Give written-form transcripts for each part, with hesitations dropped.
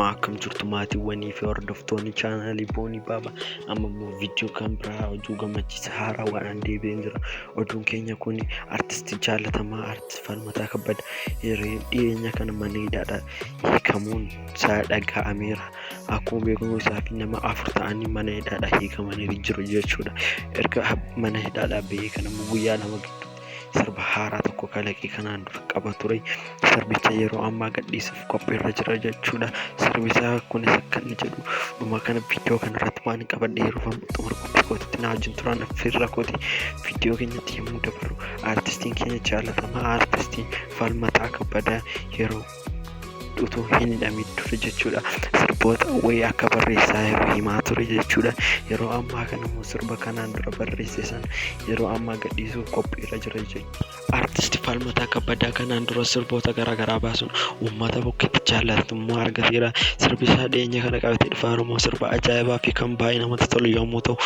Akkam jirtu maatiiwwanii fi hordoftoonni chaanaalii Boonii Baabaa. Amma immoo viidiyoo kan biraa oduu gammachiisaa haaraa waan deebi'een jira. Oduun keenya kun artistii jaalatamaa artist Falmataa Kabbada yeroo dhiyeenya kana mana hidhaadhaa hiikamuun isaa dhaga'ameera. Akkuma beekamu isaa fi nama 4 ta'anii mana hidhaadhaa hiikamanii jiru jechuudha. Erga mana hidhaadhaa bahee kana immoo guyyaa 2 gidduutti sirba haaraa tokko kalaqee kanaan dura qaba ture. Sirbicha yeroo ammaa gadhiisuuf qophiirra jira jechuudha. Sirbi isaa kunis akka inni jedhu dhuma kana viidiyoo kana irratti waan qabadhee yeroo xumura qophii kootitti na wajjin turan affeerra kooti. Viidiyoo keenyatti yommuu dabarru aartistiin keenya jaalatamaa aartistiin Falmataa Kabbadaa yeroo utuu hin hidhamin ture jechuudha. Sirboota wayii akka barreessaa yeroo himaa ture jechuudha. Yeroo ammaa kana immoo sirba kanaan dura barreesse sana yeroo ammaa gadhiisuuf qophiirra jira jechuudha. Artisti Falmataa Kabbadaa kanaan dura sirboota garaagaraa baasuun uummata bukkeetti jaalatamummaa argateera. Sirbi isaa dhiyeenya kana qabatee dhufaa jiru immoo sirba ajaa'ibaa fi kan baay'ee namatti tolu yommuu ta'u,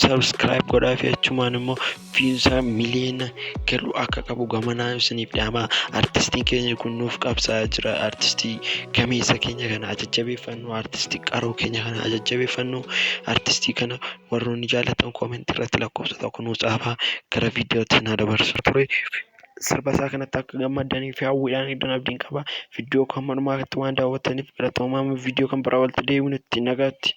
subscribe godhaa fi achumaan immoo viinsaa miliyoona galuu akka qabu gamanaa isiniif dhaama. Artistiin keenya kun nuuf qabsaa'aa jira. Artistii gameessa keenya kana jajjabeeffannu, artistii qaroo keenya kana jajjabeeffannu, artistii kana warroonni jaallatan koomentii irratti lakkoofsa tokko nuu caafaa gara viidiyootti na dabarsu ture. Sirba isaa kanatti akka gammaddanii fi hawwiidhaan eegdan abdiin qaba. Viidiyoo kan manumaatti waan daawwattaniif galatoomaa. Viidiyoo kan biraa walitti deebinutti nagaatti.